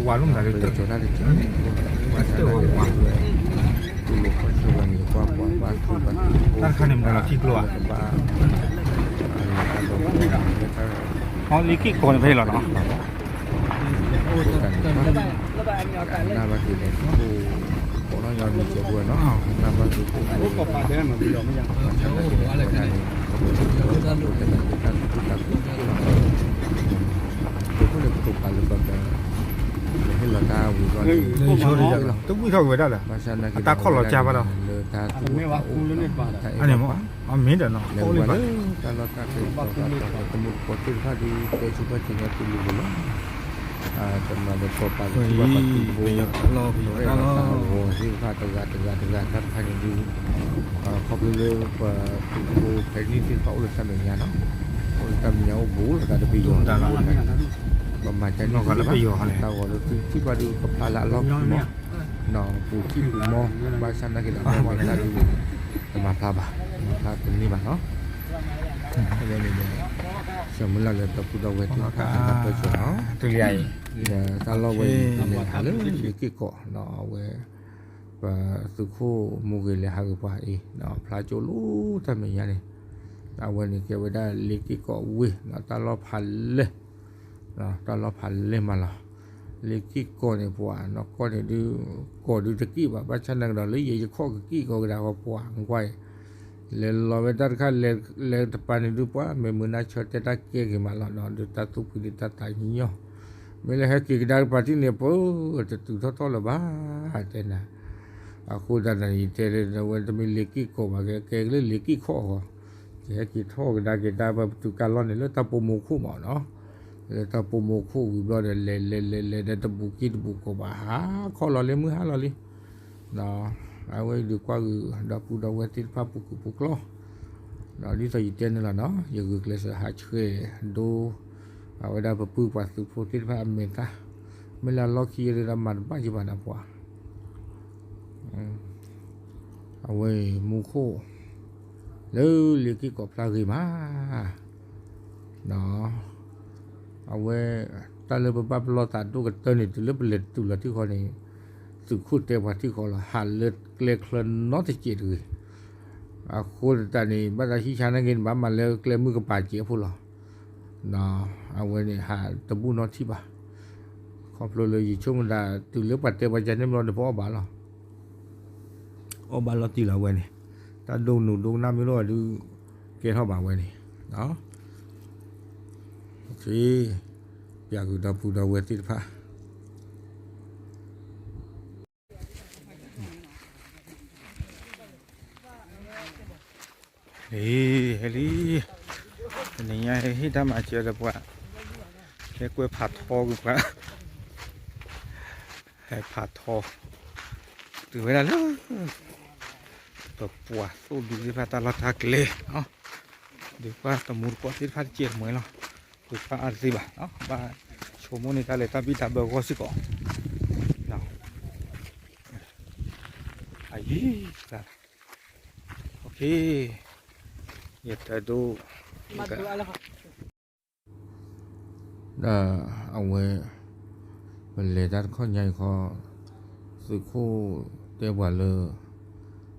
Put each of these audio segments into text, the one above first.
ပှၤလၢမတၤလၢတၢ်ကၠီတၢ်တကၠီန့ၣ် ဘၣ်ဆၣ်သနာ်က့ဒီး တူၢ်လိာ်ခီၣ်ဆၢဝဲန့ၣ် ကွၢ်ပှၤဘၣ်သူၣ်ဘၣ်သး တၢ်တခါန့ၣ်မတၤလီၤထံကျိဧါ လၢတၢ်ဒီဖျၢၣ်လၢတၢ် လ့က့ၢ်ကီးန့ၣ်ဖဲအံၤလီၤနီၤ တၢ်န့ၣ် နၢ်ဘၣ်က့ၤဒီး ကိးနီၢ်ယီၤမံၤစဲးဖိဝဲနီၤ နၢ်ဘၣ်က့ၤ ဘၣ်ဆၣ်သနာ်က့ဒီး အဝဲဒၣ်န့ၣ် ပကတဲလၢတၢ်သူၣ်တၢ်သး ပကတဲလၢတၢ်သူၣ်တၢ်သး ပကတဲလၢ ပဟ့ၣ်လီၤတၢ်ဝံၤဘျီန့ၣ် တဝံၣ်ထီၣ်က့ၤဝဲဒၣ်လၢ ဘၣ်ဆၣ်သနာ်က့ဒီး အတၢ်ခီၣ်လီၤကၢ်ဘၣ်ဒီး လၢတၢ်သူၣ်တၢ်သးအိၣ်တၢ်အ့ၣ်ပာ် အမ့ၢ်ဒီးနီၤ လဲၤဝဲလၢတၢ်လီၢ်တၢ်ကျဲ တၢ်သးတၢ်ဒီး တမူတကိးသ့ၣ်တဖၣ်ဒုး တဲဆိပာ်စၢၤညီတူၢ်လိာ်လိာ်လီၤ တနီၤဒီးကီးပာ်လၢထံပှၤကီၢ်သူဖိ တၢ်အဲၣ်လီၤတၢ်ဂီၤသ့ၣ်တဖၣ် တဂၤတဂၤတဂၤ တၢ်တခါန့ၣ်ဒုး ခီဖျိလၢပသုးဖိဖဲန့ၣ်သ့ၣ်တဖၣ်အိၣ်လၢတၢ်မဲာ်ညါနီၤ အိၣ်လၢတၢ်မဲာ်ညါအိၣ်ဘူးလီၤသးတပယီၤ ပမၤကန့ၣ် တၢ်ဂီၤလၢသုထံၣ်ဘၣ်ဒုးကဖျါလၢအလီၢ်ခံမီၢ် ပူၤထံၣ်ပူၤမီၢ် ဘၣ်ဆၣ်သနာ်က့ဒီး အဝဲတၢ်ဒုး တမၤဖျါဘၣ် တမၤဖျါတန့ၢ်ဘၣ်နီၤ ဖဲန့ၣ်န့ၣ် ဆၢမုၢ်လၢ်လၢဒီပုၢ်ဒီဝဲၢ်သ့ၣ်တဖၣ် နၢ်ပၢၢ်စၢၤနီၤ တၢ်လီၢ်ဝဲအံၤ လဲၤဟးလၢလ့က့ၢ်ကီးနီၤ အဝဲ ပသုးခိၣ်မူဂ့ၤလဲၤဟးဂ့ၤပှၤအံၤ ဖျါကၠိလိတၢ်မဲာ်ညါန့ၣ် အဝဲန့ၣ်ကဲဝဲဒၣ်လ့က့ၢ်ကီးဝ့ၢ် တၢ်လီၢ်ဖးလဲၢ် တၢ်လီၢ်ဖးလဲၢ်မးလီၤ လ့က့ၢ်ကီးန့ၣ်ပှၤ နီၢ်ကီၢ်န့ၣ်ဒုး ကီးဒုးတက့ၢ်ဘၣ် ဘၣ်ဆၣ်သနာ်က့ဒီး လၢယဲယခီၣ်ကက့ၢ်ကီးကဒါဃီပှၤ ကွၢ်အံၤ လဲၤလီၤဝဲတၢ်တခါ လဲၤတပၤန့ၣ်ဒုးပှၤ မ့ၢ်မုၢ်နၤဆၢတဲတၢ်ကဲက့ၤမးလီၤနီၤ ဒုးတၢ်သူၣ်ဖှံဒုးတၢ်သးညီ မ့ၢ်လၢဟဲက့ၤကဒါကပၤထံၣ်န့ၣ် ပတတုၤထီၣ်ထီၣ်လၢၤဘၣ် တဲနၤ အဃိသတးန့ၣ် ယတဲလၢဝဲတမ့ၢ်လ့က့ၢ်ကီးဘၣ် ကဲကဲလၢလ့က့ၢ်ခီၣ်အဂီၢ် ယဟဲက့ၤထီၣ်ကဒါက့ၤတၢ်ပတုၤကၢ်လီၢ်န့ၣ် လၢတၢ်ပိာ်မိၢ်ခိၣ်မးနီၤ လၢတၢ်ပိာ်မိၢ်ခိၣ်ဝံၤဘျီဒီး လဲၤလဲၤလဲၤလဲၤဒီးတဘူးက့တဘူးကီးဘၣ် ဟးခီလီၤလံ မုၢ်ဟါလီၤလံ အဝဲဒုးကွၢ်ဂုာ်ဒီပုၢ်ဒီဝဲၢ်သ့ၣ်တဖၣ်ပူၤကုာ်ပူၤကျီ ဒီးဒ်သိးယတဲန့ၣ်လီၤနီၤ ယဂုာ်ကျဲးစၢးဟးဆှဲးဒိ အဝဲဒၣ်ပပုၢ်ပှၤသုးဖိသ့ၣ်တဖၣ်အမဲာ်သၣ် မ့ၢ်လၢအလီၢ်ခံယဲဒၣ်မၤတဘၣ်ယဘၣ်နၤပှၤ အဝဲမူခိၣ် လၢလ့က့ၢ်ကီးဖျါဂ့ၤမး အဝဲ တၢ်လၢပဘၣ်ပလီၢ်သးဒိၣ်ကတၢၢ်န့ၣ် တုၤလၢပလဲၤတုၤလီၤထံဃီန့ၣ် သုးခိၣ်တဲပှၤထံဃီလီၤ ဟးလၢကျဲချၢနီတစဲးတဂ့ၤ အဃိသတးန့ၣ် ဘၣ်သးဟံၣ်ဆါနာ်က့န့ၣ် ဘၣ်မၤလၢကျဲမုၢ်ကပၤစဲးအဖိလီၤ အဝဲန့ၣ်ဟးတဘူၣ်နီတထံၣ်ဘၣ် ခီဖျိလၢယဆိကမိၣ်သး တုၤလၢပှၤတဲပှၤကန့ၣ်ဘျီန့ၣ် ပအီၣ်ဘၣ်လီၤ အီၣ်ဘၣ်လီၤတံၢ်လီၤဝဲန့ၣ် တၢ်ဒိကနူၤဒိကနၣ်မ့ၢ်တအိၣ်ဘၣ်ဒုး ကဲထီၣ်ဘၣ်ဝဲန့ၣ် ပျးကွံာ်ဒီပုၢ်ဒီဝဲၢ်သ့ၣ်တဖၣ် လံ ဟဲလံ တနံၤညါဟဲဟ့ၣ်တၢ်မၤစၢၤဒီးပှၤ ဟဲကွဲဖးထီကွံာ်ပှၤ ဟဲဖးထီ တုၤဝဲဒၣ်လၢ ပပှၤသိၣ်ဒူသ့ၣ်တဖၣ်တၢ်လီၢ်တၢ်ကျဲ ဒုးကွၢ်တမူတကိးသ့ၣ်တဖၣ်တစဲးတမှဲၤလီၤ ဒုးကွၢ်အါတသ့ဘၣ် ဘၣ်ဆိကမိၣ်န့ၢ်တၢ်လဲၤတၢ်ဘံၣ်တၢ်ဘၢအဂီၢ်စ့ၢ်ကီး အံၤ ယတဲဒိ ဒီးအဝဲ ပလဲၤတၢ်တခီညါအံၤခီ သုးခိၣ်တဲပှၤလၢ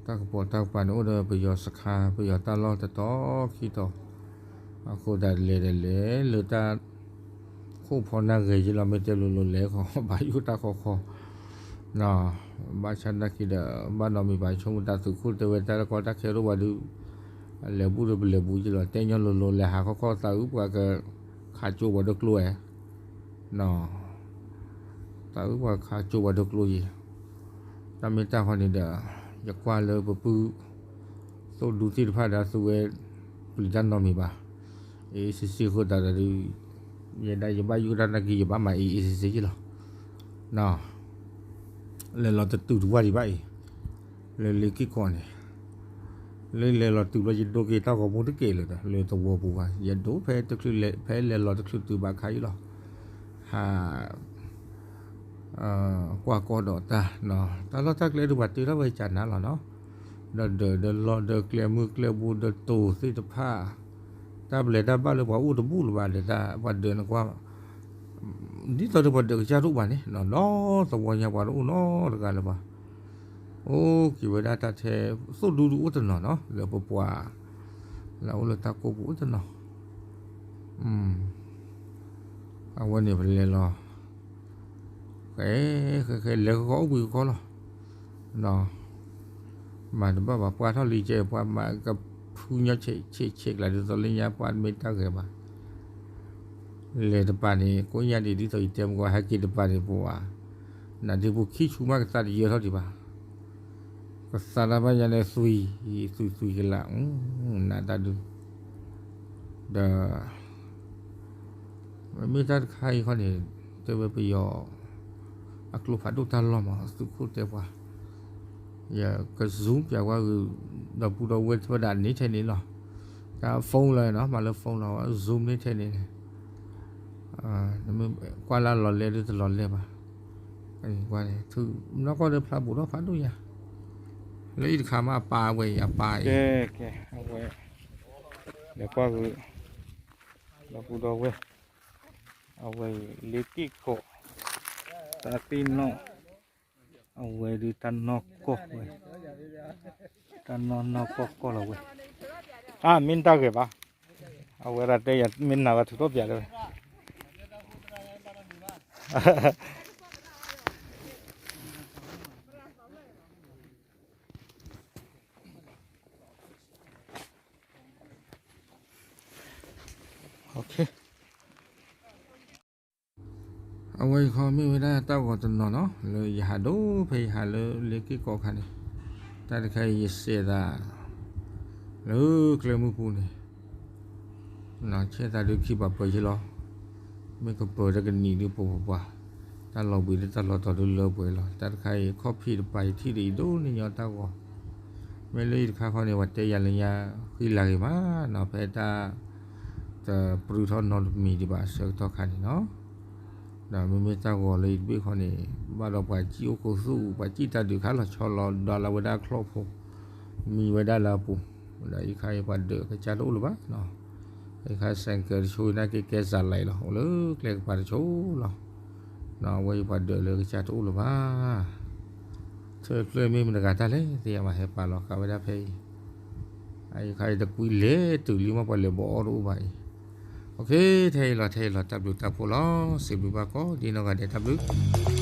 တၢ်ကပီၤတၢ်ကပၤန့ၣ်အိၣ်ဒီးပယီၤစခါ ပယီၤတၢ်လီၢ်တတီၤခံတီၤ အဃိသတးလဲၤဒီးလဲၤလၢတၢ် ခိၣ်ဖီနၢ်ဂဲၤယ့လီၤ မ့ၢ်တဲလိၤလိၤလဲၤခီ ဘၣ်ယိၣ်တၢ်ခီခီ ဘၣ်ဆၣ်သနာ်က့ဒီး ဘၣ်နီတမံၤဘၣ် ဆိကမိၣ်တၢ်သုးခိၣ်တဲဝဲတၢ်တကီတၢ်ခဲတအိၣ်ဘၣ်ဒုး လဲၤဘူးဒီးပလဲၤဘူးယ့လီၤ တဲညီလိၤလိၤ လဲၤဟးခီခီသးအုးပှၤက ခးကၠိပှၤဒီးကျိဝဲ သးအုးပှၤခးကၠိပှၤဒီးကျိယံၤ တၢ်မ့ၢ်တၢ်ဃီန့ၣ်ဒီး ယကွၢ်လၢပပုၢ် သိၣ်ဒူသ့ၣ်တဖၣ်ဒီးသုဝဲ ပျံၤတၢ်နီတမံၤဘၣ် အ့ၣ်စ့စ့အဃိသတးဒီး ယဲဒၣ်ယဘၣ်ယိၣ်တၢ်နာ်က့ ယဘၣ်မၤအ့ၣ်အ့ၣ်စ့စ့ယ့လီၤ လဲၤလီၤတတုၤတဝၢ်ဒံးဘၣ်အံၤ လၢလ့က့ၢ်ကီးန့ၣ် လၢလဲၤလီၤတုၤဘျီ ယဒိက့ၤတၢ်ဂီၤမူတက့ၢ်လၢၤဒီး လၢသဝီပူၤဘၣ် ယဒိဖဲတချုးလဲၤ ဖဲလဲၤလီၤတချုးတုၤဘၣ်ခါအံၤလီၤ ဟး ကွၢ်ကီဒီးတၢ် တၢ်လီၢ်တၢ်ကျဲဒုးပှၤတ့ထီၣ်ဝဲကနၤလီၤနီၤ ဒီးဒၢးဒီးလီၢ်ဒီးကျဲမုၢ်ကျဲဘိဒီးတိၤသ့ၣ်တဖၣ် တၢ်ပလဲၤတၢ်ဘၣ်လၢပှၤအိၣ်တဘူၣ်လၢၤဘၣ်ဒီးတၢ်ပှၤဒၢးနကွၢ် ဒ်သိးဒီးပှၤဒၢးကစၢ်တအိၣ်ဘၣ်န့ၣ် ဒီသဝီညါပှၤတအိၣ်နီတဂၤလၢၤဘၣ်. အိၣ်က့ၤဝဲဒၣ်တၢ်ထဲသိၣ်ဒူဒူအိၣ်တနီၤနီၤ လၢပပှၤ လၢအအိၣ်လၢတၢ်ကိၢ်ပူၤအိၣ်တနီၤ အဝဲန့ၣ်ပလဲၤလီၤ ဃဲ ဃဲ ဃဲ လဲၤဃီဃီအိၣ်ဘှံးဃီဃီလီၤ. မၤတဘၣ်ဘၣ် ပှၤထီၣ်လံကဲ ပှၤမၤကဖုညီဆဲးဆဲးဆဲးကျါ ဒ်သိးလၢညါပှၤမ့ၢ်တၢ်ဂဲၤဘၣ် လဲၤတပၤန့ၣ် ကိးညါဒံး ဒ်သိးယတဲမ့ၢ်ကီး ဟဲက့ၤတပၤန့ၣ် ပဝဲ နဒုးပူၤခံဆူမးကသးတယၢထီၣ်ဒံးဘၣ်. ကသးတၢ်ဘၣ်ညါန့ၣ် သွံၣ် သွံၣ်သွံၣ်ကလာ် နတၢ်ဒုး ဒီး မ့မ့ၢ်တၢ်တခါအံၤခီန့ၣ် တဲဝဲပယီၤ အကျိဖးဒိၣ်တၢ်လီၢ်မး သုးခိၣ်တဲပှၤ ယက zoom ပျးကွၢ်ဂုာ် ဒီပုၢ်ဒီဝဲၢ်သ့ၣ်တဖၣ်ဒၣ်န့ၣ်ထဲန့ၣ်လီၤ. တၢ် phone လီၤနီၤ မၤလၢ phone လီၤ zoom န့ၣ်ထဲန့ၣ်န့ၣ် ကွၢ်လၢလီၤလဲၣ်ဒ်တလီၤလဲၣ်ဘၣ်. ကွၢ်န့ၣ် နီၢ်ကီၢ်ဒီးဖျါဘူးထီၣ်ဖးဒိၣ်ညါ လၢအံၤတခါမးအပၢ်ဝဲအံၤ အပၢ်အံၤ ကဲ ကဲ အဝဲ လဲၤကွၢ်ဂုာ် ဒီပုၢ်ဒီဝဲၢ် အဝဲအံၤ လ့က့ၢ်ကီး တၢ်သ့ၣ်နီၣ် အဝဲဒုးတၢ်နီၢ်ကီၢ်ဝဲ တၢ်နီၢ်နီၢ်ကီၢ်ကီၢ်လီၤဝဲ အါ မ့ၢ်တၢ်ဂဲၤဘၣ် အဝဲဒၣ်တဲယၤ မ့ၢ်နၤဝဲထုးထီၣ်ပျးလၢ အဝဲအံၤခီမ့ၢ်ဝဲဒၣ်တၢ်ဂီၤတနီၤနီၤ လၢယဟးဒိဖဲယဟးလၢလ့က့ၢ်ကီးခါန့ၣ် တၢ်တခါအံၤယစဲးသး လၢကျဲမုၢ်ပူၤန့ၣ် ဆဲးသးဒုးခံဘၣ်ပၢၤယ့လီၤ. မ့ၢ်ကပၢၤတကနံၣ်ဒုးပှၤပှၤပှၤ တၢ်လီၤဘှံးလၢတၢ်လီၤတီၤဒုးလၢပှဲၤလီၤ. တၢ်တခါအံၤခီၣ်ဖံးတပၤယထံၣ်ဒီးယဒိးန့ၢ်ညီတၢ်ဂီၤ မ့ၢ်လၢယတခါခီန့ၣ် ပှၤတဲယၤလၢညါဃံလၤဂ့ၤမးနီၤ ဖဲတၢ် တပြူထီၣ်နီတမံၤဒံးဘၣ်အဆၢကတီၢ်ခါန့ၣ်နီၤ ဒီးမ့မ့ၢ်တၢ်ဂီၤလၢယတဘ့ၣ်ခီန့ၣ် ဘၣ်ဒီးပှၤစံၣ်အိၣ်ခိးသူၣ် ပှၤစံၣ်တၢ်ဒုးခါလီၤဆီလီၤဒီးလၢဝဲဒၣ်ချီၣ်ဖိ မံဝဲဒၣ်လၢအပူၤ ဒီးအံၤခါအံၤပှၤဒၢးကစၢ်တအိၣ်လၢၤဘၣ်နီၤ အံၤခါ ဆိုင်ကယ် တဆိအံၤနာ်က့ကဲစးလဲလီၤ အိၣ်လၢကျဲကပၤတဆိလီၤ အဝဲအံၤပှၤဒၢးလၢကစၢ်တအိၣ်လၢၤဘၣ် ထၢၣ်ဖျၢၣ်မ့ၢ်မတၤတဂၤတၢ်လဲၣ် သ့ၣ်ညါဘၣ် ဟဲပာ်လီၤဃာ်ဝဲဒၣ်ဖဲအံၤ အံၤခါအံၤတကွံလဲၤတုၤလံမ့ၢ်ပှၤလဲၤဘီအီၣ်တအိၣ်ဘၣ်အံၤ ထဲအံၤလီၤ ထဲအံၤလီၤ တၢ်ဘျုးတၢ်ဖှိၣ်လီၤ စံးဘျုးဘၣ်ကိးဒ်နီၢ်ဂၤဒဲး တၢ်ဘျုး